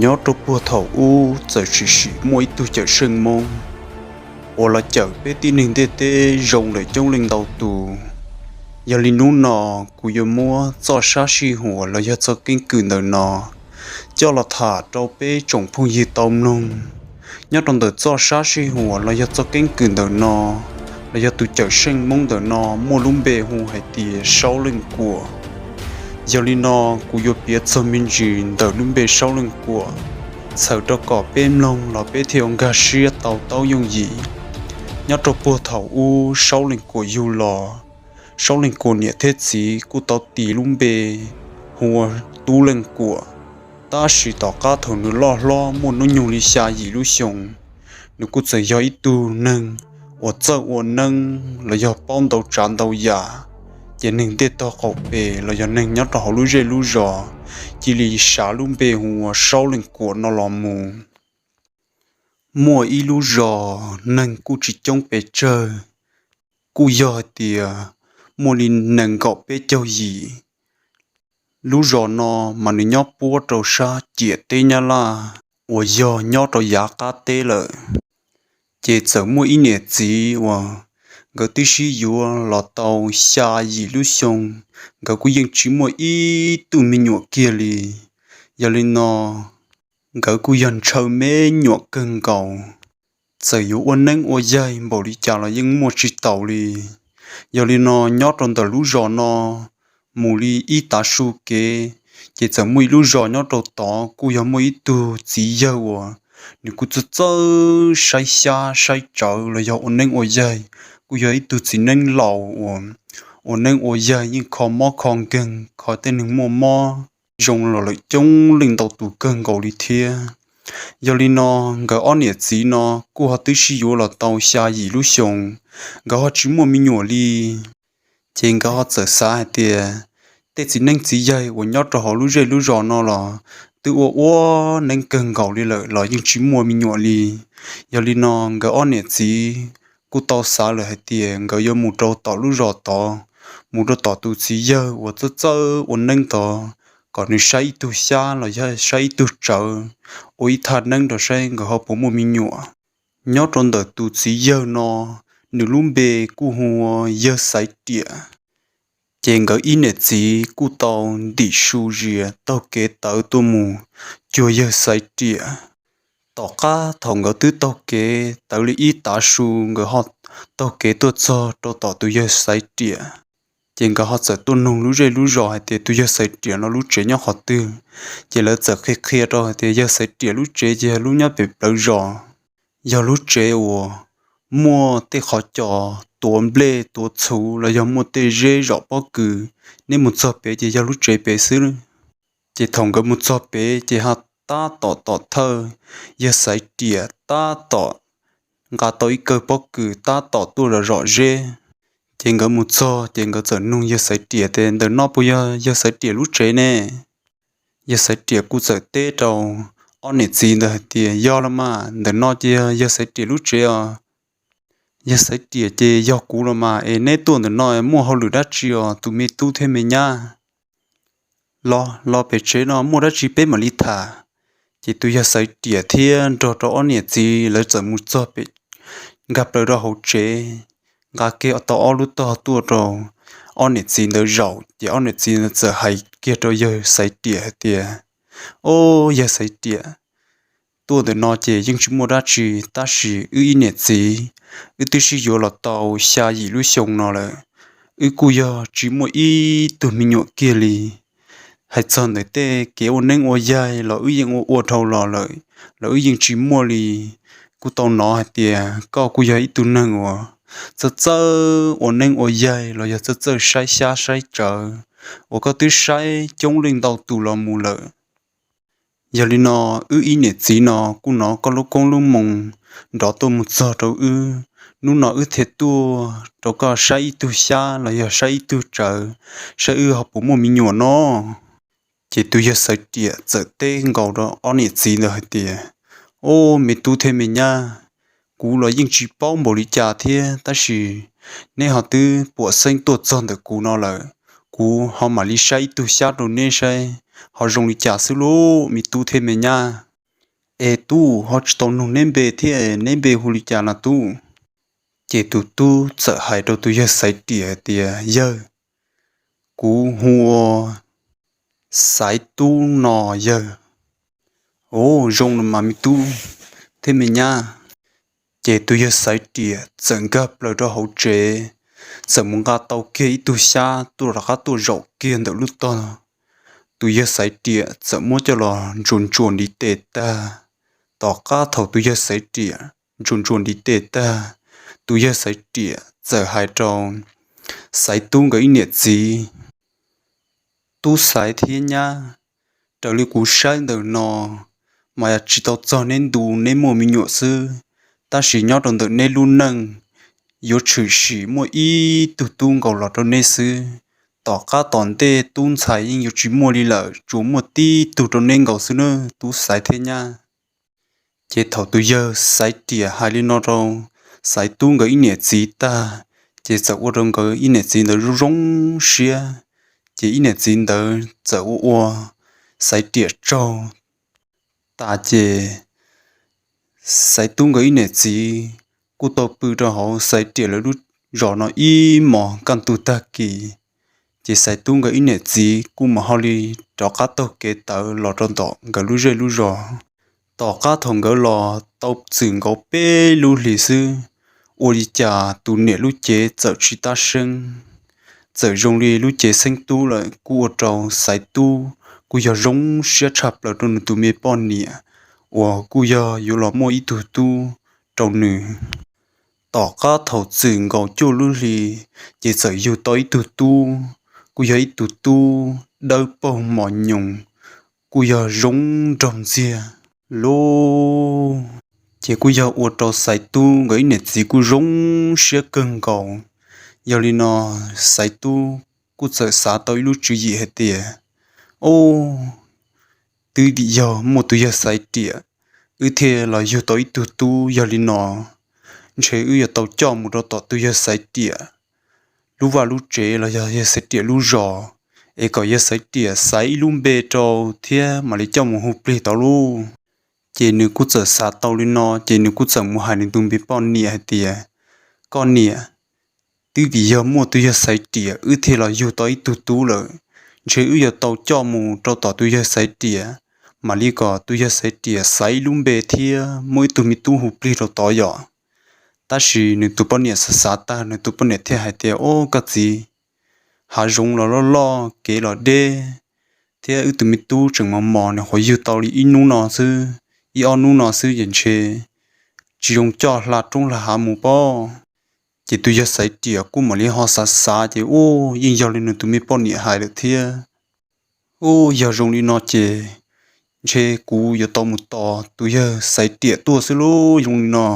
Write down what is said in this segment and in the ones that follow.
Nyob rau puag thaum ub txawm tshwm sim muaj ib tug cawm seej Hmoob uas los cawm peb tib neeg ntiaj teb zoo lawm coob leej ntau tus. Yog li hnub no kuv yuav muab txoj sab sij huam los yog txoj keeb kwm ntawm no coj los tham rau peb tsoom phooj ywg tau mloog. Nyob rau ntawm txoj sab sij huam los yog txoj keeb kwm ntawm no, los yog tus cawm seej Hmoob ntawm no muaj lub npe hu hais tias Saub Leej Kuam. Yog li no kuv yuav piav txog me ntsis ntawm lub npe Saub Leej Kuam, txhawm rau kom peb mloog los peb thiaj nkag siab tau taub yooj yim. Nyob rau puag thaum ub Saub Leej Kuam yug los, Saub Leej Kuam niam thiab txiv kuj tau tis lub npe hu ua Tub Leej Kuam. Tab sis tom qab thaum nws loj hlob muaj hnub nyoog li xya yim lub xyoo, nws kuj txawm yog ib tug neeg uas txawj ua neeb los yog paub ntau tsav ntau yam, ces neeg ntiaj teb qaum pem los yog neeg nyob rau hauv lub zej lub zos cia li sav lub npe hu ua Saub Leej Kuam no los mus. Muaj ib lub zos neeg kuj tsis coob pes tsawg, kuj yog hais tias muaj li nees nkaum peb caug yim. Lub zos no mas nws nyob puab rau sab ciam teb Nyab Laj uas yog nyob rau yav qab teb lawm. Ces txawm muaj ib niam txiv uas nkawd twb sib yuav los tau xya yim lub xyoo, nkawd kuj yeej tsis muaj ib tug me nyuam kiag li. Yog li no nkawd kuj yog ntshaw me nyuam kawg nkaus. Txawm yuav ua neeb ua yaig npaum li cas los yeej muaj tsis taus li. Yog li no nyob rau ntawm lub zos no mus li ib tav su kev, ces txawm muaj ib lub zos nyob rau tod kuj yog muaj ib tug txiv yawg uas nws kuj txawj txawj saib xyab saib tsawv los yog ua neeb ua yaig. Kuj yog ib tug txiv neeb laus uas ua neeb ua yaig yeej kho mob kho nkeeg, kho tej neeg muaj mob zoo los lawm coob leej ntau tus kawg nkaus li thiab. Yog li no nkawd ob niam txiv no kuj ho twb sib yuav los tau xya yim lub xyoo, nkawd ho tsis muaj me nyuam li. Ces nkawd ho txawm xav hais tias tej txiv neeb txiv yaig uas nyob rau hauv lub zej lub zos no los twb ua ua neeb kawg nkaus li lawm los yeej tsis muaj me nyuam li. Yog li no nkawd ob niam txiv kuj tau xav lawm hais tias nkawd yuav mus rau tom lub zos tod, mus rau tom tus txiv yawg uas txawj txawj ua neeb tod, kom nws saib ib tug xyab los yog saib ib tug tsawv, ua ib thaj neeb rau saib nkawd ho puas muaj me nyuam. Nyob rau ntawm tus txiv yawg no, nws lub npe kuj hu ua yawg Xaiv Riam. Ces nkawd ib niam txiv kuj tau ntim su zias taug kev tawv tuaj mus cuag yawg Xaiv Riam. Tom qab thaum nkawd twb taug kev tawv li ib tav su, nkawd ho taug kev tuaj txog rau tom tus yawg Xaiv Riam. Ces nkawd ho txawm tuaj nug lub zej lub zos hais tias tus yawg Xaiv Riam no lub tsev nyob qhov twg. Ces lawv txawm qhia qhia rau hais tias yawg Xaiv Riam lub tsev ces yog lub nyob pem plawv zos, yog lub tsev uas muaj tej qhov cos tuav nplej tuav txhuv los yog muaj tej zeb zom pob kws, nej mus txog pem ces yog lub tsev pem xwb. Ces thaum nkawd mus txog pem ces ho tab tom tom thawj, yawg Xaiv Riam tab tom nqa tau ib kawm pob kws tab tom tuaj zom zom zeb. Ces nkawd mus txog ces nkawd txawm nug yawg Xaiv Riam tias ntawm no puas yog yawg Xaiv Riam lub tsev ne? Yawg Xaiv Riam kuj txawm teb rau ob niam txiv ntawd hais tias yog los mas, ntawm no ces yog yawg Xaiv Riam lub tsev os. Yawg Xaiv Riam ces yog kuv los mas, es neb tuaj ntawm no muaj hauj lwm dab tsi os tus me tub thiab me nyab? Los los pem tsev no muaj dab tsi peb mam li tham. Ces tus yawg Xaiv Riam thiab nrog rau ob niam txiv lawv txawm mus txog pem, nkag plaws rau hauv tsev, nqa kiag tau ob lub tog tuaj rau ob niam txiv ntawd zaum. Ces ob niam txiv ntawd txawm hais kiag rau yawg Xaiv Riam hais tias, Au, yawg Xaiv Riam, tuaj ntawm no ces yeej tsis muaj dab tsi, tab sis wb ib niam txiv, wb twb sib yuav los tau xya yim lub xyoo no lawm, wb kuj yog tsis muaj ib tug me nyuam kiag li. Hais txog ntawm tej kev ua neeb ua yaig los wb yeej ua ua dhau los lawm, los wb yeej tsis muaj li. Kuj tau hnov hais tias koj kuj yog ib tug neeg uas txawj txawj ua neeb ua yaig los yog txawj txawj saib xyab saib tsawv, uas koj twb saib coob leej ntau tus los mus lawm. Yog li no wb ib niam txiv no kuj hnov koj lub koob lub moo nrov tuaj mus txog rau wb, hnub no wb thiaj tuaj rau koj saib ib tug xyab los yog saib ib tug tsawv, saib wb ho puas muaj me nyuam no. Ces tus yawg Xaiv Riam txawm teb nkaus rau ob niam txiv ntawd hais tias, Au, me tub thiab me nyab, kuv los yeej tsis paub npaum li cas thiab, tab sis neb ho twb puam xeeb tuaj txog ntawm kuv no lawm, kuv ho mam li saib ib tug xyab rau neb saib ho zoo li cas xwb lauj me tub thiab me nyab. Es tub, ho tsis tau nug neb npe thiab, neb npe hu li cas no tub? Ces tus tub txawm hais rau tus yawg Xaiv Riam tias, Yawg, kuv hu ua Xaiv Tub no yawg. Ov, zoo los mas me tub thiab me nyab. Ces tus yawg Xaiv Riam txawm nkag plaws rau hauv tsev, txawm mus nqa tau kiag ib tug xyab tuaj rov qab tuaj zaum kiag ntawm lub tog. Tus yawg Xaiv Riam txawm muab coj los ntsuas ntsuas ntiv tes tag. Tom qab thaum tus yawg Xaiv Riam ntsuas ntsuas ntiv tes tag, tus yawg Xaiv Riam txawm hais rau Xaiv Tub nkawd ib niam txiv, Tub Xaiv thiab nyab, raws li kuv saib ntawm no mas tsis tau txog neb ntu neb muaj me nyuam xwb, tab sis nyob rau ntawm neb lub neej yuav tshwm sim muaj ib tug tub nkaus los rau neb xwb. Tom qab tom ntej tub ntxhais yeej yuav tsis muaj li lawm, tsuas muaj tib tug rau neb nkaus xwb nawb Tub Xaiv thiab nyab. Ces thaum tus yawg Xaiv Riam hais li no rau Xaiv Tub nkawd ib niam txiv tag, ces txawm ua rau nkawd ib niam txiv ntawd zoo zoo siab. Ces ib niam txiv ntawd txawm ua ua Xaiv Riam tsaug tas ces Xaiv Tub nkawd ib niam txiv kuj tau pw rau hauv Xaiv Riam lawv lub zos no ib hmos kaj ntug tag kis. Ces Xaiv Tub nkawd ib niam txiv kuj mam ho li rov qab taug kev tawv los rau tom nkawd lub zej lub zos. Tom qab thaum nkawd los tau txwm nkaus peb lub hlis xwb, ua li cas tus niam lub cev txawm tsis tab seeb, txawm zoo li lub cev xeeb tub lawm, kuj ua rau Xaiv Tub kuj yog zoo siab tshaj plaws rau nws tus me poj niam uas kuj yog yuav los muaj ib tug tub rau nws. Tom qab thaum txwm nkaus cuaj lub hli, ces txawm yug tau ib tug tub, kuj yog ib tug tub dawb paug mos nyoos, kuj yog zoo nraug ntxiag lub. Ces kuj yog ua rau Xaiv Tub nkawd ib niam txiv kuj zoo siab kawg nkaus. Yog li no Xaiv Tub kuj txawm xav tau ib lub tswv yim hais tias, Ov, twb vim yog muaj tus yawg Xaiv Riam, wb thiaj los yug tau ib tug tub. Yog li no ntshe wb yuav tau coj mus rau tom tus yawg Xaiv Riam lub vaj lub tsev los yog yawg Xaiv Riam lub zos, es kom yawg Xaiv Riam xaiv ib lub npe rau thiab mam li coj mus hu plig tau lauj. Ces nws kuj txawm xav tau li no ces nws kuj txawm mus hais nws tus me poj niam hais tias, Koj niam, twb vim yog muaj tus yawg Xaiv Riam wb thiaj los yug tau ib tug tub lawm, ntshe wb yuav tau coj mus rau tom tus yawg Xaiv Riam, mam li kom tus yawg Xaiv Riam xaiv ib lub npe thiab muab ib tug me tub hu plig rau tod yom. Tab sis nws tus poj niam xav xav tag, nws tus poj niam thiaj hais tias, Ov, koj txiv, hav zoov los loj loj, kev los deb, thiab wb tus me tub tseem mos mos, nws nyuam qhuav yug tau li ib hnub no xwb, ib ob hnub no xwb ces ntshe tsis zoo coj hla roob hla hav mus pob. Ces tus yawg Xaiv Riam kuj mam li ho xav xav ces, Ov, yeej yog li nws tus me poj niam hais lawm thiab. Ov, yog zoo li no ces ntshe kuv yuav tau mus tos tus yawg Xaiv Riam tuaj xwb lauj. Zoo li no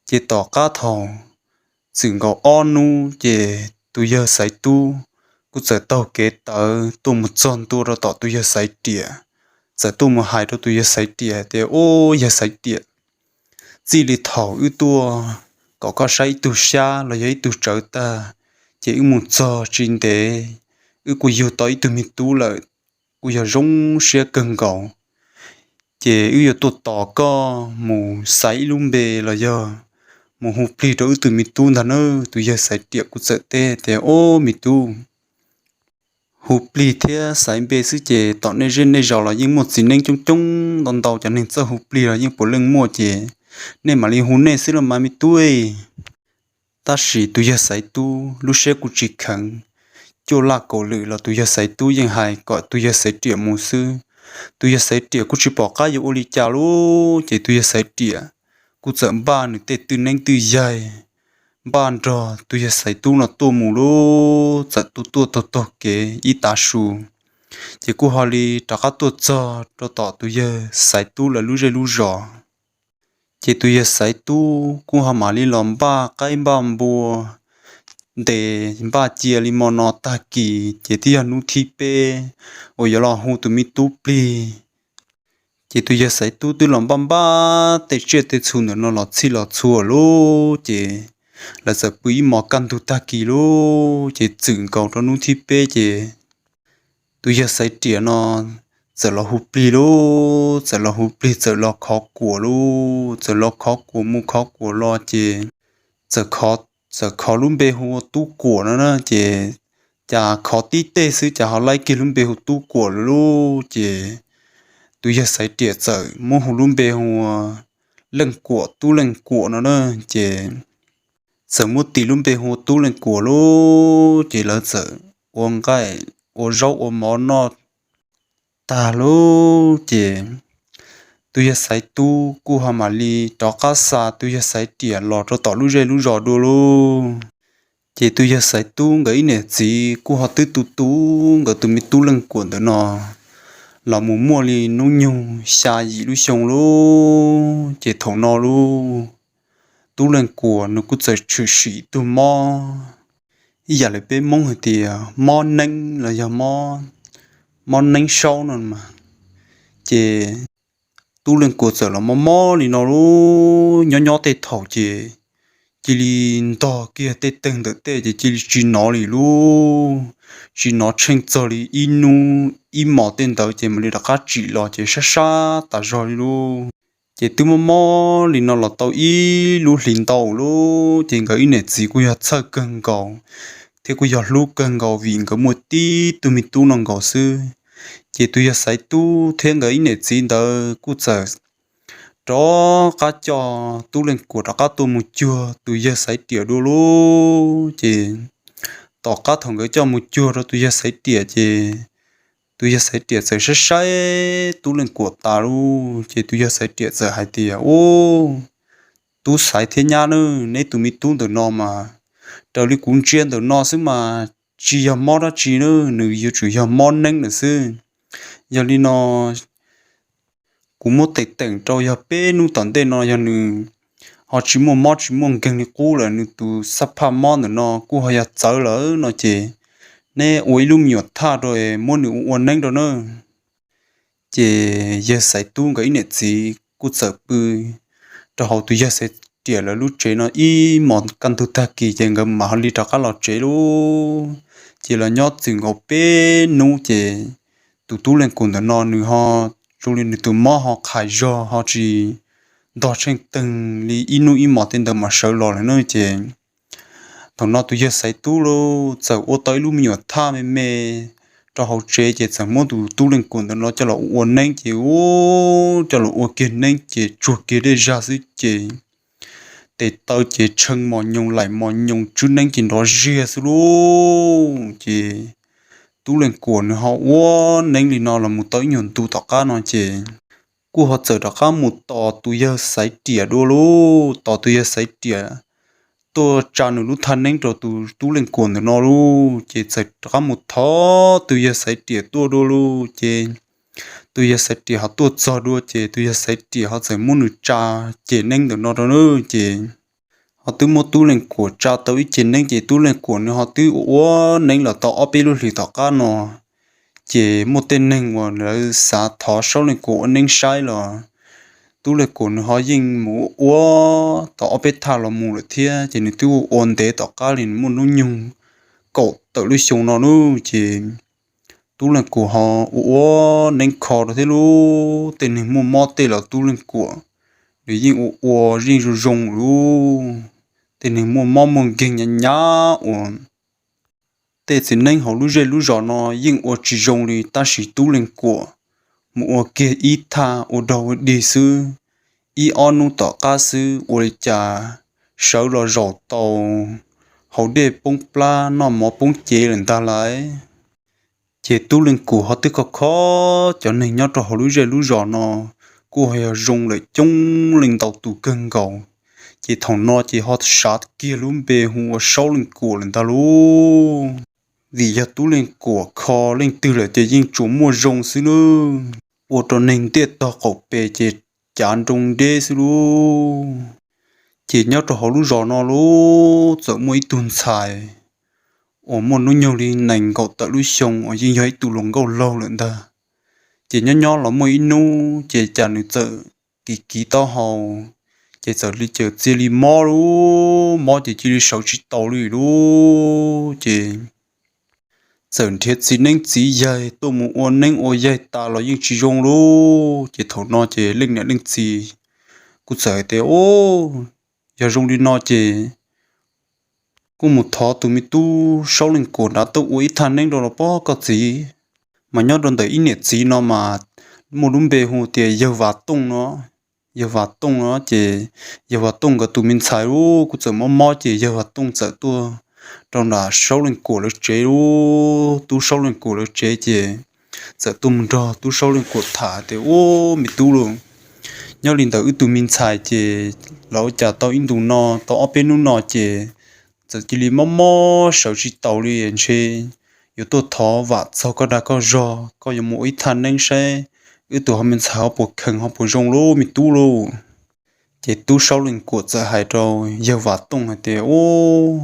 ces tom qab thaum txwm nkaus ob hnub ces tus yawg Xaiv Tub kuj txawm taug kev tawv tuaj mus txog ntua rau tom tus yawg Xaiv Riam, txawm tuaj mus hais rau tus yawg Xaiv Riam tias, Ov, yawg Xaiv Riam, txij li thaum wb tuaj kom koj saib ib tug xyab los yog ib tug tsawv tag, ces wb mus txog tsis ntev wb kuj yug tau ib tug me tub lawm, kuj yog zoo siab kawg nkaus. Ces wb yuav tuaj tos koj mus xaiv ib lub npe los yog mus hu plig rau wb tus me tub ntag nawb. Tus yawg Xaiv Riam kuj txawm teb tias, Ov, me tub, hu plig thiab xaiv npe xwb ces tom nej zej nej zos los yeej muaj txiv neeb coob coob ntau ntau cov neeg txawj hu plig los yeej puav leej muaj ces nej mam li hu nej xwb los mas me tub. Tab sis tus yawg Xaiv Tub lub siab kuj tsis kheev, cuaj laj kaum lwm los tus yawg Xaiv Tub yeej hais kom tus yawg Xaiv Riam mus xwb. Tus yawg Xaiv Riam kuj tsis pom qab yuav ua li cas lauj, ces tus yawg Xaiv Riam kuj txawm npaj nws tej twj neeb twj yaig, npaj nrog tus yawg Xaiv Tub no tuaj mus lauj. Txawm tuaj tuaj taug taug kev ib tav su, ces kuj ho li rov qab tuaj txog rau tom tus yawg Xaiv Tub lawv lub zej lub zos. Ces tus yawg Xaiv Tub kuj ho mam li los npaj qaib npaj npua, ntes npaj cia li mo no tag kis ces twb yog hnub thib peb uas yuav los hu tus me tub plig. Ces tus yawg Xaiv Tub twb los npaj npaj tej tsiaj tej txhu ntawm no los txhij los txhua lauj, ces lawv txawm pw ib hmos kaj ntug tag kis lauj, ces txwm nkaus rau hnub thib peb ces tus yawg Xaiv Riam no txawm los hu plig lauj, txawm los hu plig, txawm los khov kuam lauj, txawm los khov kuam mus khov kuam los ces txawm khov lub npe hu ua Tub Kuam no na ces, cas khov tib teg xwb cas ho laib kiag lub npe hu Tub Kuam lawm lauj. Ces tus yawg Xaiv Riam txawm muab hu lub npe hu ua Leej Kuam, Tub Leej Kuam no na. Ces txawm muab tis lub npe hu ua Tub Leej Kuam lauj, ces lawv txawm ua nqaij ua zaub ua mov noj tag lauj. Ces tus yawg Xaiv Tub kuj ho mam li rov qab xa tus yawg Xaiv Riam los rau tom lub zej lub zos dua lauj. Ces tus yawg Xaiv Tub nkawd ib niam txiv kuj ho twb tu tu nkawd tus me tub Leej Kuam ntawm no los mus muaj li hnub nyoog xya yim lub xyoo lauj. Ces thaum no lauj, Tub Leej Kuam nws kuj txawm tshwm sim ib tug mob, ib yam li peb Hmoob hais tias mob neeb los yog mob neeb saub no mas. Ces Tub Leej Kuam txawm los mob mob li no lauj, nyob nyob tej thaum ces cia li ntog kiag tej teg ntawm tej ces cia li tsis hnov li lauj. Tsis hnov tsheej txog li ib hnub ib hmos tej ntawd ces mam li rov qab tsim los ces sab sab tas zog li lauj. Ces twb mob mob li no los tau ib lub hlis ntau lauj, ces nkawd ib niam txiv kuj yog txhawj kawg nkaus thiab kuj yog hlub kawg nkaus vim nkawd muaj tib tug me tub no nkaus xwb. Ces tus yawg Xaiv Tub thiab nkawd ib niam txiv ntawd kuj txawm rov qab coj Tub Leej Kuam rov qab tuaj mus cuag tus yawg Xaiv Riam dua lauj. Ces tom qab thaum nkawd coj mus cuag rau tus yawg Xaiv Riam ces tus yawg Xaiv Riam txawm saib saib Tub Leej Kuam tas lauj, ces tus yawg Xaiv Riam txawm hais tias, Ub, tub Xaiv thiab nyab na, neb tus me tub ntawm no mas raws li kuv ntsia ntawm no xwb mas tsis yog mob dab tsi na, nws yuav tsum yog mob neeb lawm xwb. Yog li no kuv muab teem teem rau yog peb hnub tom ntej no yog nws ho tsis muaj mob tsis muaj nkeeg li qub lawm, nws tus xab phaj mob ntawm no kuj ho yog txawv lawm no ces neb ua ib lub me nyuam thaj rau muab nws ua ua neeb rau na. Ces yawg Xaiv Tub nkawd ib niam txiv kuj txawm pw rau hauv tus yawg Xaiv Riam lawv lub tsev no ib hmos kaj ntug tag kis ces nkawd mam ho li rov qab los tsev lauj. Ces los nyob txwm nkaus peb hnub ces tus Tub Leej Kuam ntawm no nws ho zoo li nws tus mob ho qhais zog ho tsis ntog tsheej teg li ib hnub ib hmos tej ntawd mas sawv los lawm na ces thaum no tus yawg Xaiv Tub lauj txawm ua tau ib lub me nyuam thaj me me rau hauv tsev ces txawm muab tus Tub Leej Kuam ntawm no coj los ua ua neeb ces ub, coj los ua kiag neeb ces tsuag kiag dej zag xwb ces tes taw ces tshee mos nyoos laim mos nyoos, tswb neeb ces nrov ziag xwb lauj. Ces Tub Leej Kuam nws ho ua neeb li no los mus tau ib nyuag ntu tom qab no ces kuj ho txawm rov qab mus tos tus yawg Xaiv Riam dua lauj, tos tus yawg Xaiv Riam tuaj tsa nws lub thaj neeb rau tus Tub Leej Kuam ntawm no lauj. Ces txawm rov qab mus thov tus yawg Xaiv Riam tuaj dua lauj. Ces tus yawg Xaiv Riam ho tuaj txog dua ces tus yawg Xaiv Riam ho txawm muab nws tsa ceg neeb ntawm no rau na. Ces ho twb muab Tub Leej Kuam tsa tau ib ceg neeb ces Tub Leej Kuam nws ho twb ua ua neeb los tau ob peb lub hlis tom qab no ces muaj tej neeg uas lawv xav thov Saub Leej Kuam ua neeb saib los Tub Leej Kuam nws ho yeej mus ua ua tau ob peb thaj los mus lawm thiab ces nws twb ua ua ntev tom qab li nws muaj hnub nyoog kaum tawm lub xyoo no lauj. Ces Tub Leej Kuam ho ua ua neeb kho rau thiab lauj. Tej neeg muaj mob tej los Tub Leej Kuam nws yeej ua ua yeej zoo zoo lauj. Tej neeg muaj mob muaj nkeeg nyav nyav uas tej txiv neeb hauv lub zej lub zos no yeej ua tsis zoo li tab sis Tub Leej Kuam mus ua kiag ib thaj ua dog ua dig xwb, ib ob hnub tom qab xwb ua li cas sawv los zaum tau haus dej poob plab noj mov poob cev lawm ntag lauj. Ces Tub Leej Kuam ho twb kho kho cov neeg nyob rau hauv lub zej lub zos no kuj ho yog zoo lawm coob leej ntau tus kawg nkaus. Ces thaum no ces ho xav kiag lub npe hu ua Saub Leej Kuam lawm ntag lauj. Vim yog Tub Leej Kuam kho leej twg lawm ces yeej tsuas muaj zoo xwb nawb, ua rau neeg ntiaj tog qaum pes ces cav nroo deb xwb lauj. Ces nyob rau hauv lub zos no lauj txawm muaj ib tug ntxhais uas muaj hnub nyoog li nees nkaum tawm lub xyoo uas yeej yog ib tug hluas nkauj laug lawm ntag. Ces nyob nyob los muaj ib hnub ces cas nws txawm kiv kiv taub hau, ces txawm li cas txia li mob lauj, mob ces cia li sawv tsis tau li lauj. Ces txawm nrhiav txiv neeb txiv yaig tuaj mus ua neeb ua yaig tas los yeej tsis zoo lauj. Ces thaum no ces leej niam leej txiv kuj txawm hais tias, Ub, yog zoo li no ces kuj mus thov tus me tub Saub Leej Kuam nrad tuaj ua ib thaj neeb rau los pab koj txiv. Mas nyob rau ntawm ib niam txiv no mas muaj lub npe hu tias yawg Vam Tooj no. Yawg Vam Tooj no ces yawg Vam Tooj nkawd tus me ntxhais kuj txawm mob mob ces yawg Vam Tooj txawm tuaj rau nram Saub Leej Kuam lawv tsev lauj. Tub Saub Leej Kuam lawv tsev ces txawm tuaj mus nrog tub Saub Leej Kuam tham tias, Ub, me tub lauj, nyob li ntawm wb tus me ntxhais ces los ua cas tau ib ntus no tau ob peb hnub no ces txawm cia li mob mob sawv tsis taus li, ntshe yuav tuaj thov vam txog koj dag koj zog, koj yuav mus ua ib thaj neeb saib wb tus ho me ntxhais ho puas kheev ho puas zoo lauj me tub lauj. Ces tub Saub Leej Kuam txawm hais rau yawg Vam Tooj hais tias, Ub,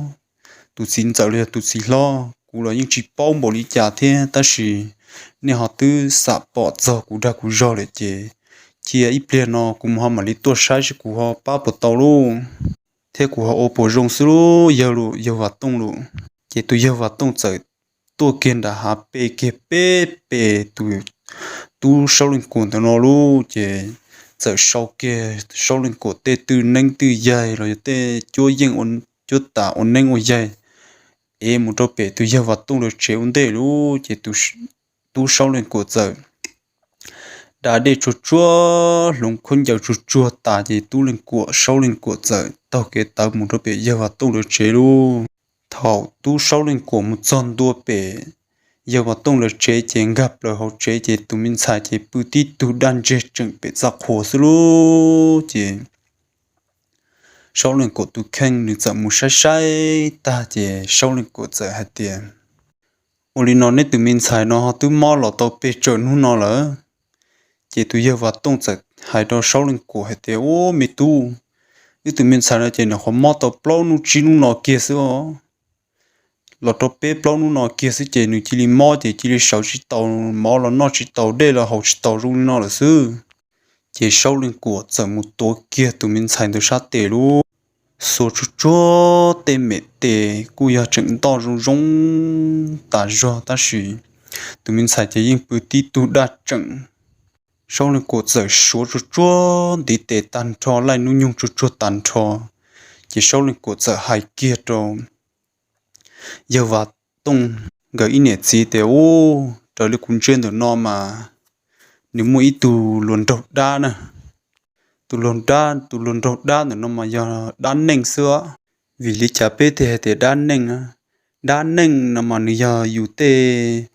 tus txiv ntxawm los yog tus txiv hlob, kuv los yeej tsis paub npaum li cas thiab, tab sis nej ho twb xam pom txog kuv dag kuv zog lawm ces cia ib pliag no kuv mus ho mam li tuaj saib seb kuv ho pab puas tau lauj, thiab kuv ho ua puas zoo xwb lauj yawg lauj, yawg Vam Tooj lauj. Ces tus yawg Vam Tooj txawm tuaj kiag nram hav pem kiag peb pem tus tub Saub Leej Kuam ntawm no lauj, ces txawm sau kiag Saub Leej Kuam tej twj neeb twj yaig los yog tej cuab yeej cuab tam ua neeb ua yaig es mus rau pem tus yawg Vam Tooj lawv tsev ua ntej lauj. Ces tub Saub Leej Kuam txawm da dej tsuag tsuag, hloov khaub ncaws tsuag tsuag tas ces tub Leej Kuam, Saub Leej Kuam txawm taug kev tawv mus rau pem yawg Vam Tooj lawv tsev lauj. Thaum tub Saub Leej Kuam mus txog ntua pem yawg Vam Tooj lawv tsev ces nkag plaws hauv tsev ces tus me ntxhais ces pw tib tug daj ntseg tseem pem txaj qhua xwb lauj. Ces Saub Leej Kuam tus kheej nws txawm mus saib saib tag ces Saub Leej Kuam txawm hais tias, Ua li no neb tus me ntxhais no ho twb mob los tau pes tsawg hnub no lawm? Ces tus yawg Vam Tooj txawm hais rau Saub Leej Kuam hais tias, Ub, me tub, wb tus me ntxhais no ces nws qhuav mob tau plaub hnub tsib hnub no kiag xwb os. Los rau peb plaub hnub no kiag xwb ces nws cia li mob ces cia li sawv tsis taus, mov los noj tsis taus, dej los haus tsis taus zoo li no lawm xwb. Ces Saub Leej Kuam txawm mus tuav kiag tus me ntxhais ntawd sab tes lauj, xuas tsuag tsuag tej me tes kuj yog tseem ntoj zoo zoo tas zog tab sis tus me ntxhais ces yeej pw tib tug daj tseem. Saub Leej Kuam txawm suav tsuag tsuag ntiv tes tag nrho, laij hnub nyoog tsuag tsuag tag nrho, ces Saub Leej Kuam txawm hais kiag rau yawg Vam Tooj nkawd ib niam txiv tias, Ub, raws li kuv ntsia ntawm no mas nws muaj ib tug hluas nraug dab na. Tus hluas dab, tus hluas nraug dab ntawm no mas yog dab neej xwb. Vim li cas peb thiaj hais tias dab neej? Dab neej no mas nws yog yus tej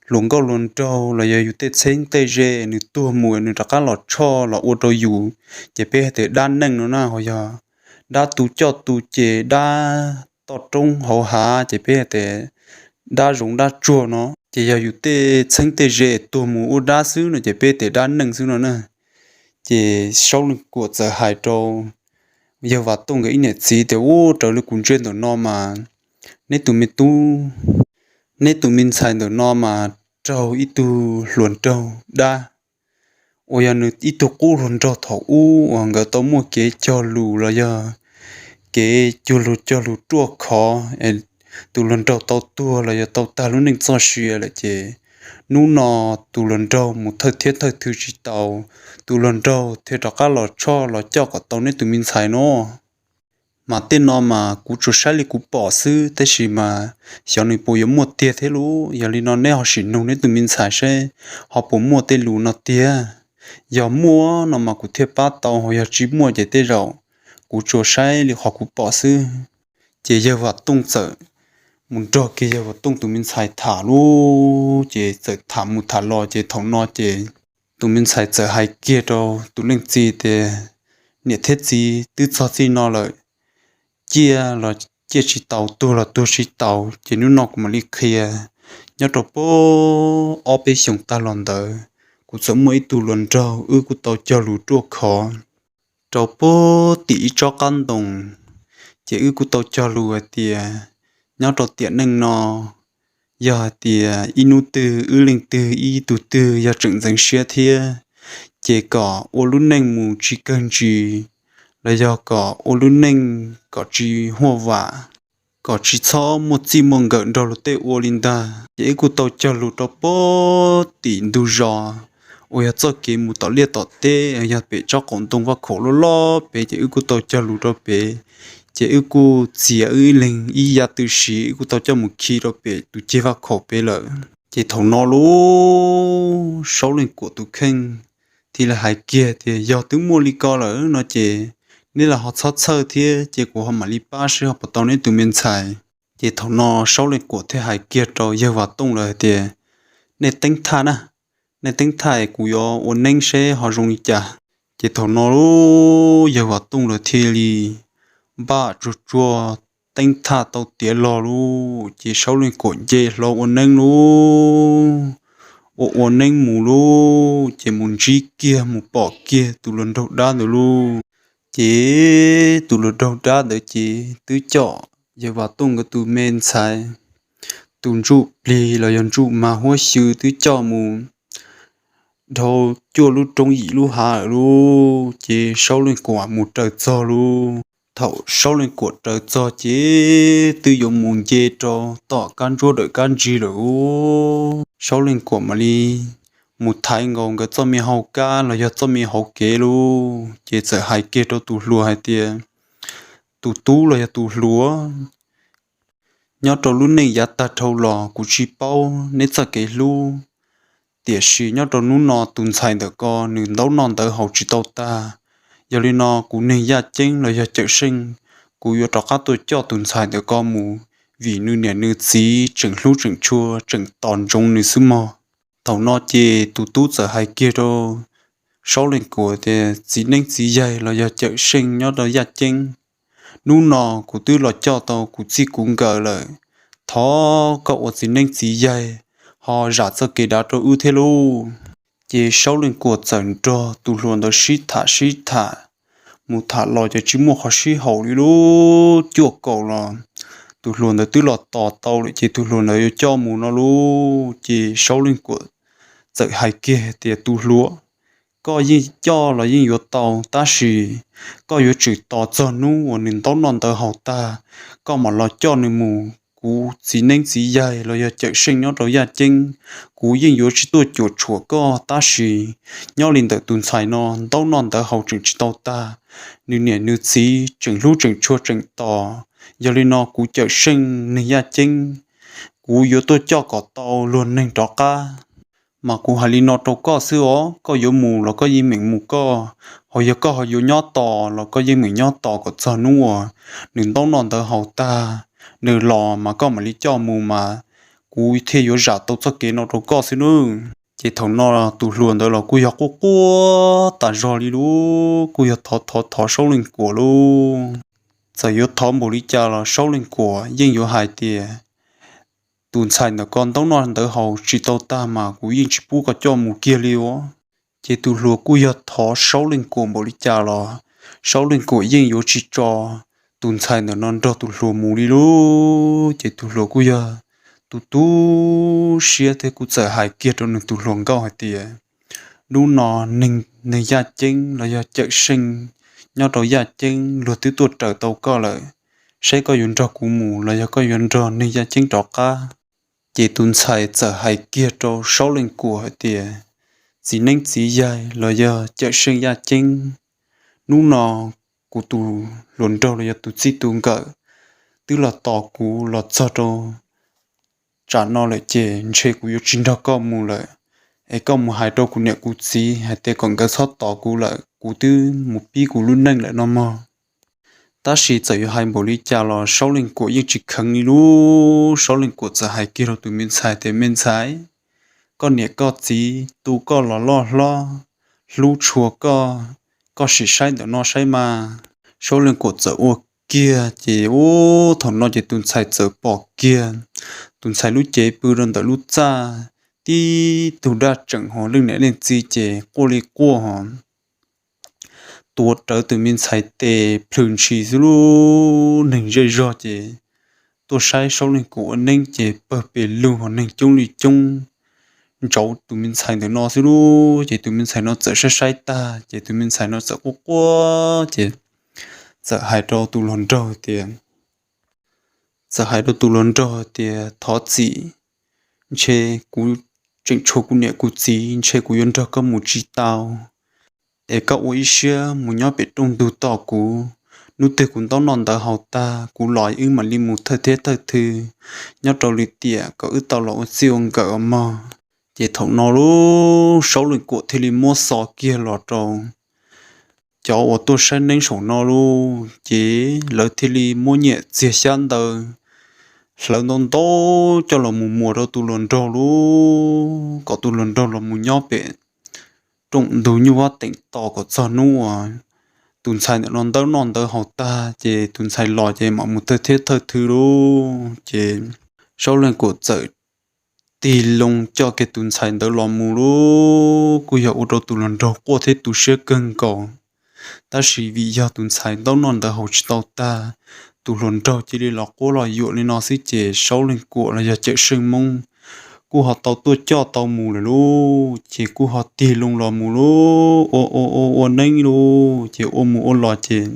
hluas nkauj hluas nraug los yog yus tej txheeb tej ze nws tuag mus nws rov qab los tshoj los ua rau yus, ces peb hais tias dab neej no na. Ho yog dab tu coj tu ces, dab toj roob hauv hav ces peb hais tias dab zoov dab tsuag no. Ces yog yus tej txheeb tej ze tuag mus ua dab xwb no ces peb tias dab neej xwb no na. Ces Saub Leej Kuam txawm hais rau yawg Vam Tooj nkawd ib niam txiv tias, Ub, raws li kuv ntsia ntawm no mas neb tus me tub, neb tus me ntxhais ntawm no mas raug ib tug hluas nraug dab uas yog nws ib tug qub hluas nraug thaum ub uas nkawd tau muaj kev cog lus los yog kev cuag lus cog lus ruaj khov, tus hluas nraug tau tuag los yog tau tag lub neej txoj sia lawm ces hnub no tus hluas nraug mus thawj thiab thawj thw tsis tau, tus hluas nraug thiaj rov qab los tshoj los coj kom tau neb tus me ntxhais no. Mas tej no mas kuv tsuas saib li kuv pom xwb, tab sis mas xyov nws puas yuav muaj tiag thiab lauj. Yog li no neb ho sim nug neb tus me ntxhais saib ho puas muaj tej lus no tiag. Yog muaj no mas kuv thiaj pab tau, ho yog tsis muaj ces tej zaum kuv tsuas saib li qhov kuv pom xwb. Ces yawg Vam Tooj txawm mus nrog kiag yawg Vam Tooj tus me ntxhais tham lauj, ces txawm tham mus tham los ces thaum no ces tus me ntxhais txawm hais kiag rau tus leej txiv tias, Niam thiab txiv, twb txog txij no lawm, ciaj los ciaj tsis tau, tuag los tuag tsis tau, ces hnub no kuv mam li qhia. Nyob rau puag ob peb xyoos tag los ntawd, kuv txawm muaj ib tug hluas nraug wb kuj tau cog lus ruaj khov rau puag tim ib tsob qab ntoo, ces wb kuj tau cog lus hais tias nyob rau tiam neej no, yog hais tias ib hnub twg wb leej twg ib tug twg yog tseem ntxeev siab thiab, ces kom ua lub neej mus tsis kawg ntsis, los yog kom ua lub neej kom tsis huaj vam. kom tsis txhob muaj txij muaj nkawm nrog luag tej ua li ntag. Ces wb kuj tau cog lus rau pem tim ntug zos uas yog txoj kev mus tom liaj tom teb, yog pem tsob qaum ntoo vaj khaum loj loj pem, ces wb kuj tau cog lus rau pem. Ces wb kuj txiav wb ib leeg ib yav tw siv, wb kuj tau coj mus khi rau pem tus ceg vaj khaum pem lawm. Ces thaum no lub Saub Leej Kuam tus kheej thiaj li hais kiag tias, Yog twb muaj li ko lawm no ces neb los ho txhob txhawj thiab, ces kuv ho mam li pab seb ho puas tau neb tus me ntxhais. Ces thaum no Saub Leej Kuam thiaj hais kiag rau yawg Vam Tooj lawm hais tias, Nej teeb thaj na, nej teeb thaj kuv yuav ua neeb seb ho zoo li cas. Ces thaum no lub yawg Vam Tooj lawm thiaj li npaj tsuag tsuag teeb thaj tau tiav los lub, ces Saub Leej Kuam nce hlo ua neeb lub. Ua ua neeb mus lub, ces mus ntsib kiag mus pom kiag tus hluas nraug dab ntawd lub. Ces tus hluas nraug dab ntawd ces twb coj yawg Vam Tooj nkawd tus me ntxhais tus ntsuj plig los yog ntsuj mas huab xyw twb coj mus dhau cuaj lub roob yim lub hav lawm lub, ces Saub Leej Kuam mus raws txog lub. Thaum Saub Leej Kuam raws txog ces twb yuav mus nce rau tom kab ntsuab dawm kab ntsig lawm lub, Saub Leej Kuam mam li mus thaiv nkaus nkawd txoj me hau kab los yog txoj me hauv kev lub, ces txawm hais kiag rau tus hluas hais tias, Tus tub los yog tus hluas, nyob rau lub neej yav tag dhau los kuv tsis paub neb txoj kev hlub, tiam sis nyob rau hnub no tus ntxhais ntawm ko nws ntaub noj ntawv haus tsis tau tag. Yog li no kuv neeg yaj ceeb los yog Cawm Seej, kuv yuav rov qab tuaj coj tus ntxhais ntawm ko mus, vim nws niam nws txiv tseem hlub tseem tshua tseem tos ntsoov nws xwb mog. Thaum no ces tus tub txawm hais kiag rau Saub Leej Kuam tias, Txiv neeb txiv yaig los yog Cawm Seej nyob rau yaj ceeb, hnub no kuv twb los coj tau kuv txij kuv nkawm lawm, thov koj ua txiv neeb txiv yaig ho zam txoj kev dav rau wb thiab lub. Ces Saub Leej Kuam txawm nrog tus hluas ntawd sib tham sib tham, mus tham los ces tsis muaj qhov sib haum li lub, cuaj kaum los tus hluas ntawd twb los tos tau lawm ces tus hluas ntawd yuav coj mus no lub, ces Saub Leej Kuam txawm hais kiag tias, Tus hluas, koj yeej coj los yeej yuav tau, tab sis koj yuav tsum tos txog hnub uas nws ntaub noj ntawv haus tag, koj mam los coj nws mus. Kuv txiv neeb txiv yaig los yog Cawm Seej nyob rau yaj ceeb, kuv yeej yuav tsis tuaj cuam tshuam koj, tab sis nyob li ntawm tus ntxhais no ntaub noj ntawv haus tseem tsis tau tag, nws niam nws txiv tseem hlub tseem tshua tseem tos. Yog li no kuv Cawm Seej neeg yaj ceeb, kuv yuav tuaj coj kom tau luag neeg rov qab. Mas kuv hais li no rau koj xwb os, koj yuav mus los koj yeej meem mus koj, ho yog koj ho yuav nyob tos los koj yeej meem nyob tos kom txog hnub uas nws ntaub noj ntawv haus tag, nws los mas koj mam li coj mus mas kuv thiaj yuav zam tau txoj kev no rau koj xwb nawb. Ces thaum no tus hluas ntawd los kuj yog quaj quaj tas zog li lub, kuj yog thov thov thov Saub Leej Kuam lub. Txawm yuav thov npaum li cas los Saub Leej Kuam yeej yuav hais tias, Tus ntxhais ntawm ko ntaub noj ntawv haus tsis tau tag mas kuv yeej tsis pub koj coj mus kiag li os. Ces tus hluas kuj yog thov Saub Leej Kuam npaum li cas los Saub Leej Kuam yeej yuav tsis tso tus ntxhais ntawm no nrog tus hluas mus li lub. Ces tus hluas kuj yog tu tu siab thiab kuj txawm hais kiag rau nws tus hluas nkauj hais tias, Hnub no neeg yaj ceeb los yog Cawm Seej nyob rau yaj ceeb luag twb tuaj raws tau koj lawm, saib koj yuav nrog kuv mus los yog koj yuav nrog neeg yaj ceeb rov qab. Ces tus ntxhais txawm hais kiag rau Saub Leej Kuam hais tias, Txiv neeb txiv yaig los yog Cawm Seej yaj ceeb, hnub no kuv tus hluas nraug los yog tus txij tus nkawm twb los tos kuv los txog rau tsam no lawm ces ntshe kuv yuav tsis nrog koj mus lawm. Es koj mus hais rau kuv niam kuv txiv hais tias kom nkawd txhob tos kuv lawm, kuv twb mus pib kuv lub neej lawm no mog. Tab sis txawm yuav hais npaum li cas los Saub Leej Kuam yeej tsis kheev li lub. Saub Leej Kuam txawm hais kiag rau tus me ntxhais tias, Me ntxhais, koj niam koj txiv tu koj los loj hlob, hlub tshua koj, koj sim saib ntawm no saib mas. Saub Leej Kuam txawm ua kiag ces ub, thaum no ces tus ntxhais txawm pom kiag tus ntxhais lub cev pw rau ntawm lub txaj, tib tug daj tseem ho leej niam leej txiv ces quaj li quaj ho tuav rawv tus me ntxhais tes plhws ntshis xwb lub. Neeg zej zog ces tuaj saib Saub Leej Kuam ua neeb ces pawg pes lug ho neeg coob li coob ntsauv tus me ntxhais ntawm no xwb lub. Ces tus me ntxhais no txawm saib saib tag ces tus me ntxhais no txawm quaj quaj ces txawm hais rau tus hluas nraug tias, txawm hais rau tus hluas nraug tias, Thov txim, ntshe kuv tseem tshuav kuv niam kuv txiv, ntshe kuv yuav nrog koj mus tsis tau. Es koj ua ib siab mus nyob pem rooj ntug tos kuv, hnub twg kuv ntaub noj ntawv haus tag kuv los wb mam li mus thawj thiab thawj thw nyob rau lwm tiam kom wb tau los ua txij ua nkawm os mog. Ces thaum no lub Saub Leej Kuam thiaj li muab xov kiag los rau cov uas tuaj saib neeb saum no lauj, ces lawv thiaj li muab nyiaj txiag xyab ntawv hlawv ntau ntau coj los mus muas rau tus hluas nraug lauj, kom tus hluas nraug los mus nyob pem rooj ntug nyuj vab teem tos kom txog hnub uas tus ntxhais ntawm no ntaub noj ntawv haus tag ces tus ntxhais los ces mam mus thawj thiab thawj thw lauj. Ces Saub Leej Kuam txawm tig loo coj kiag tus ntxhais ntawd los mus lauj, kuj yog ua rau tus hluas nraug quaj thiab tu siab kawg nkaus. Tab sis vim yog tus ntxhais ntaub noj ntawv haus tsis tau tag, tus hluas nraug cia li los quab los yuam li no xwb ces Saub Leej Kuam los yog Cawm Seej Moob kuj ho tau tuaj coj tau mus lawm lauj. Ces kuj ho tig loo los mus lauj, ua ua ua ua neeb lauj, ces ua mus ua los ces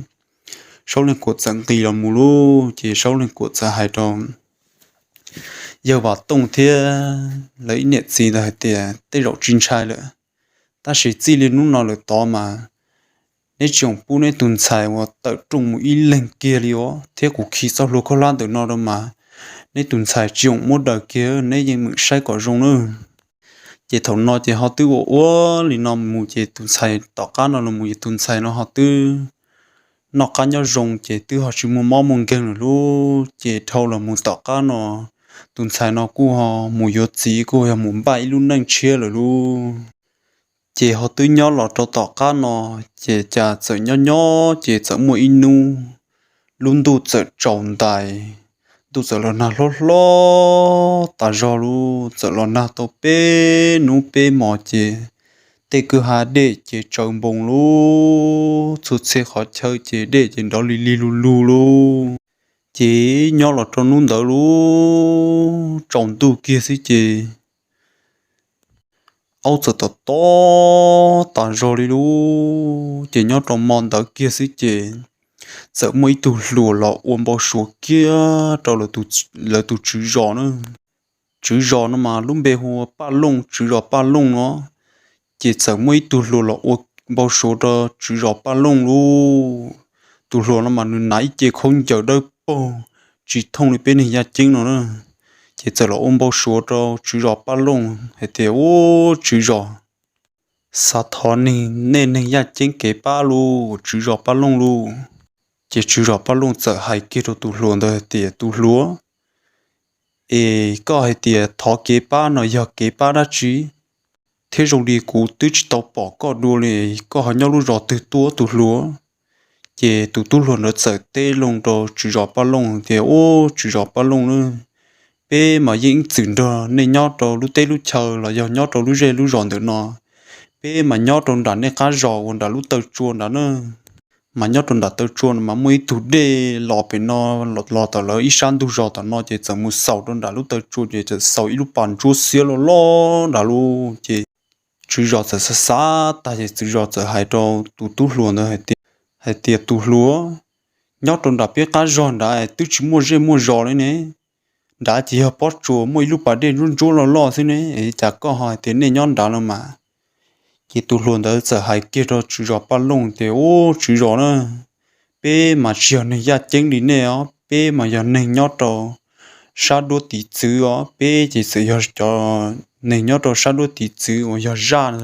Saub Leej Kuam txawm nqis los mus lauj. Ces Saub Leej Kuam txawm hais rau yawg Vam Tooj thiab lawv ib niam txiv ntawd hais tias, Tej zaum tsis ntshai lawm, tab sis txij li hnub no lawm tod mas neb tsis txhob pub neb tus ntxhais uas tawm rooj mus ib leeg kiag li os, thiab kuv khi txoj hlua khaub hlab ntawm no rau mas neb tus ntxhais tsis txhob muab daws kiag, neb yeej meem saib kom zoo nawb. Ces thaum no ces ho twb ua ua li no mus ces tus ntxhais tom qab no los mus ces tus ntxhais no ho twb noj qab nyob zoo ces twb ho tsis muaj mob muaj nkeeg lawm lauj. Ces dhau los mus tom qab no tus ntxhais no kuj ho mus yuav txiv, kuj yog mus npaj ib lub neej tshiab lawm lauj. Ces ho twb nyob los rau tom qab no, ces cas txawm nyob nyob ces txawm muaj ib hnub lub ntuj txawm tsaus ntais, ntuj txawm los nag hlob hlob tas zog lauj, txawm los nag tau peb hnub peb hmos ces tej kwj ha dej ces tsaws npoo lauj, txhua txhia qhov chaw ces dej ces nrov li li lug lug lauj. Ces nyob los rau hnub ntawd lauj, tsaus ntuj kiag xwb ces aub txawm tom tob tas zog li lauj. Ces nyob rau hmo ntawd kiag xwb ces txawm muaj ib tug hluas los ua npau suav kiag rau lawv tus tswv zos na. Tswv zos no mas lub npe hu ua Paj Looj, tswv zos Paj Looj no. Ces txawm muaj ib tug hluas los ua npau suav rau tswv zos Paj Looj lauj. Tus hluas no mas nws hnav ib ce khaub ncaws dawb paug tsis thooj li peb neeg yaj ceeb no na. Ces txawm los ua npau suav rau tswv zos Paj Looj hais tias, Ub, tswv zos, xav thov nej neeg yaj ceeb kev pab lauj, tswv zos Paj Looj lauj. Ces tswv zos Paj Looj txawm hais kiag rau tus hluas ntawd hais tias, Tus hluas, es koj hais tias thov kev pab no yog kev pab dab tsi? Thiab zoo li kuv twb tsis tau pom koj dua li, koj ho nyob lub zos twg tuaj tus hluas? Ces tus tub hluas ntawd txawm teb loo rau tswv zos Paj Looj tias, Ub, tswv zos Paj Looj, peb mas yeej ib txwm nrog nej nyob rau lub teb lub chaw los yog nyob rau lub zej lub zos ntawm no. Peb mas nyob rau nram nej qab zos uas nram lub taw tsua nrad na. Mas nyob rau nram taw tsua no mas muaj ib tug dej los pem no, los tau lawv ib sab ntug zos tom no ces txawm mus xaus rau nram lub taw tsua ces txawm xaus ib lub pas ntsuab xiab loj loj nrad lauj. Ces tswv zos txawm xav xav tag ces tswv zos txawm hais rau tus tub hluas ntawd hais tias, Tus hluas, nyob rau nram peb qab zos nrad twb tsis muaj zej muaj zos li ne. Nrad ces yog pob tsuas muaj ib lub pas dej ntsuab ntsuab loj loj xwb ne, cas koj ho hais tias nej nyob nrad no mas? Ces tus hluas ntawd txawm hais kiag rau tswv zos Paj Looj tias, Ub, tswv zos na, peb mas tsis yog neeg yaj ceeb li nej os, peb mas yog neeg nyob rau sab duab tiv txwv os, peb ces txawm yog cov neeg nyob rau sab duab tiv txwv uas yog zaj.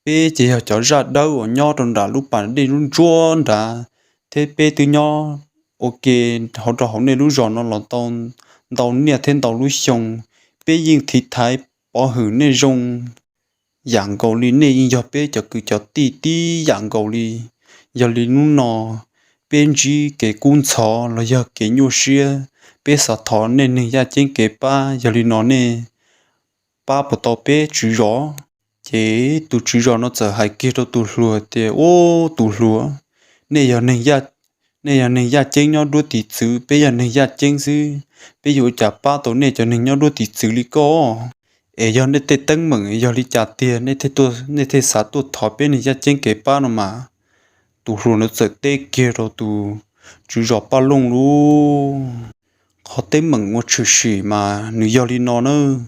Peb ces yog cov zaj dawb uas nyob rau nram lub pas dej ntsuab ntsuab nrad, thiab peb twb nyob ua ke hauv rau hauv nej lub zos no los tau ntau niaj thiab ntau lub xyoo. Peb yeej tiv thaiv pov hwm nej zoo yam nkaus li nej yeej yog peb cov kwv cov tij tib yam nkaus li. Yog li hnub no peb ntsib kev kub ntxhov los yog kev nyuaj siab, peb xav thov nej neeg yaj ceeb kev pab, yog li no nej pab puas tau peb tswv zos? Ces tus tswv zos no txawm hais kiag rau tus hluas tias, Ub, tus hluas, nej yog neeg yaj ceeb nyob duab tiv txwv, peb yog neeg yaj ceeb xwb, peb yuav ua cas pab tau nej cov neeg nyob duab tiv txwv li koj? Es yog nej tej teeb meem yog li cas tiag nej thiaj xav tuaj thov peb neeg yaj ceeb kev pab no mas? Tus hluas ntawd txawm teb kiag rau tus tswv zos Paj Looj lauj. Qhov teeb meem uas tshwm sim mas nws yog li no nawb.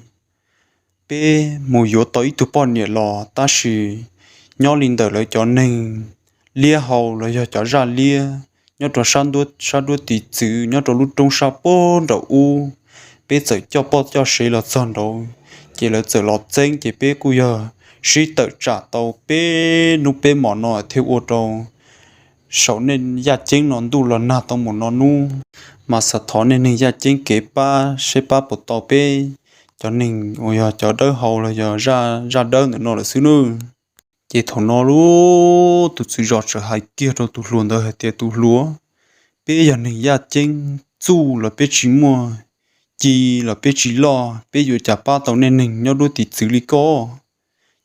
Peb mus yuav tau ib tug poj niam los tab sis nyob li ntawm lawv cov neeg liab hau los yog cov zaj liab nyob rau sab nruab tiv txwv nyob rau lub roob sab pem nraum ub, peb txawm coj poj coj sev los txog nraud, ces lawv txawm los txeeb ces peb kuj yog sib tawm tsam tau peb hnub peb hmos no thiaj ua rau saum nej yaj ceeb no ntuj los nag tau mus no hnub. Mas xav thov nej neeg yaj ceeb kev pab saib pab puas tau peb cov neeg uas yog cov dawb hau los yog zaj dawb ntawm no lawm xwb nawb. Ces thaum no lub tus tswv zos txawm hais kiag rau tus hluas ntawd hais tias, tus hluas, peb yog neeg yaj ceeb, txuj los peb tsis muaj, ci los peb tsis loj, peb yuav cas pab tau nej neeg nyob nruab tiv txwv li koj?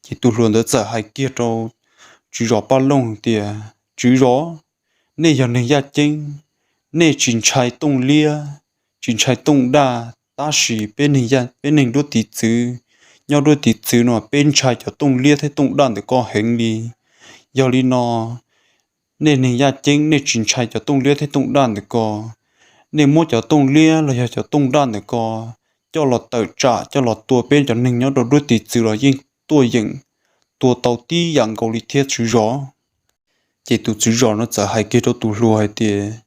Ces tus hluas ntawd txawm hais kiag rau tswv zos Paj Looj tias, tswv zos, nej yog neeg yaj ceeb, nej tsis ntshai tooj liab, tsis ntshai tooj daj, tab sis peb neeg nruab tiv txwv, nyob nruab tiv txwv no peb ntshai cov tooj liab thiab tooj daj ntawm ko heev li. Yog li no, nej neeg yaj ceeb nej tsis ntshai cov tooj liab thiab tooj daj ntawm ko, nej muab cov tooj liab los yog cov tooj daj ntawm ko coj los tawm tsam coj los tua peb cov neeg nyob rau nruab tiv txwv los yeej tuaj yeem tua tau tib yam nkaus li thiab tswv zos. Ces tus tswv zos no txawm hais kiag rau tus hluas hais tias,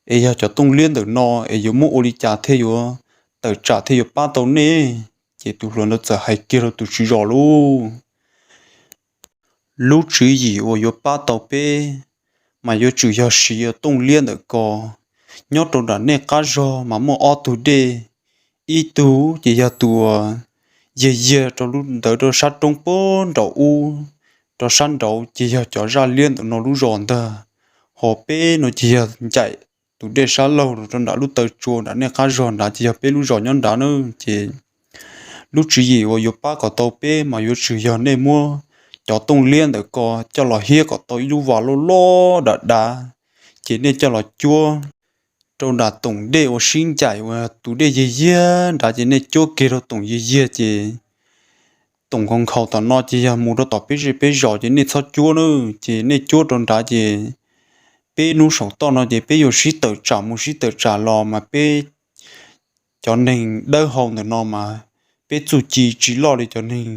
es yog cov tooj liab ntawm no es yuav muab ua li cas thiaj yuav tawm tsam thiaj yuav pab tau nej? Ces tus hluas ntawd txawm hais kiag rau tus tswv zos lub lub tswv yim uas yuav pab tau peb mas yuav tsum yog siv tooj liab ntawm ko. Nyob rau nram nej qab zog mas muaj ob tug dej, ib tug ces yog tus uas yiag yiag rau lub ntawd rau sab roob pem nraum ub, rau sab nraud ces yog cov zaj liab ntawm no lub zos ntag. Ho peb no ces yog ncaim tus dej sab laug rau nram lub taw tsua nram nej qab zog nrad ces yog peb lub zos nyob nrad na. Ces lub tswv yim uas yuav pab kom tau peb mas yuav tsum yog nej muab cov tooj liab ntawm ko coj los hiab kom tau ib lub vas loj loj dav dav, ces nej coj los cuab rau nram toom dej uas sib ncaim uas tus dej yiag yiag nrad, ces nej cuab kiag rau toom yiag yiag ces toom nkaus nkhaus tom no ces yog mus rau tom peb zej peb zos ces nej txhob cuab na. Ces nej cuab rau nrad ces peb hnub saum toj no ces peb yuav sib tawm tsam mus sib tawm tsam los mas peb cov neeg dawb hau ntawm no mas peb txuj ci tsis loj li cov neeg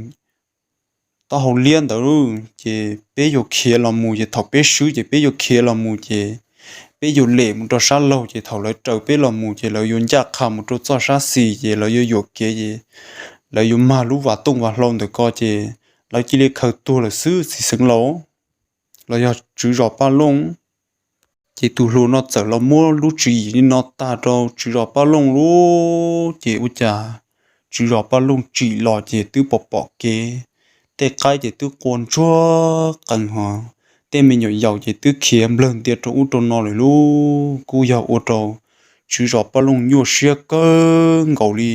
taub hau liab ntawd, ces peb yuav khiav los mus ces thaum peb swb ces peb yuav khiav los mus ces peb yuav lem mus rau sab laug ces thaum lawv raws peb los mus ces lawv yuav ncaj qha mus rau txoj sab xis ces lawv yuav yuam kev ces lawv yuav mag lub vas tooj vas hlau ntawm ko ces lawv cia li khaws tuag lawm xwb txiv xeev laus los yog tswv zos Paj Looj. Ces tus hluas no txawm los muab lub tswv yim li no tag rau tswv zos Paj Looj lub, ces ua cas tswv zos Paj Looj tsim los ces twb pom pom kev, tej qaib ces twb qua ntsuag qees hos tej me nyuam yaus ces twb khiav nplawg ntia rau ub rau no lawm lub, kuj yog ua rau tswv zos Paj Looj nyuaj siab kawg nkaus li.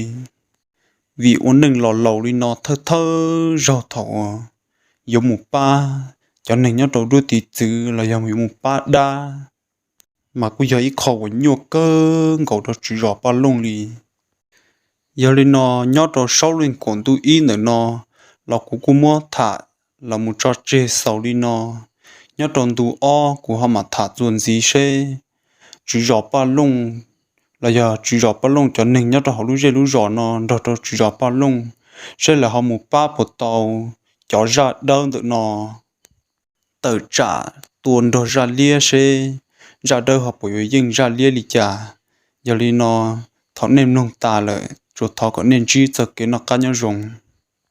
Vim ua neej los laus li no thawj thawj zaug thaum uas yuav mus pab cov neeg nyob rau nruab tiv txwv los yog yuav mus pab dab mas kuj yog ib qho uas nyuaj kawg nkaus rau tswv zos Paj Looj li. Yog li no, nyob rau saub leej kaum ntu ib ntawm no los kuv kuj muab tham los mus tso tseg xaus li no. Nyob rau ntu ob kuv ho mam tham txuas ntxiv seb tswv zos Paj Looj los yog tswv zos Paj Looj cov neeg nyob rau hauv lub zej lub zos no nrog rau tswv zos Paj Looj seb lawv ho mus pab puas tau cov zaj dawb ntawm no tawm tsam tua nrog zaj liab seb zaj dawb ho puas yuav yeej zaj liab li cas. Yog li no, thaum nej mloog tas lawm tsuas thov kom nej ntsib txoj kev noj qab nyob zoo.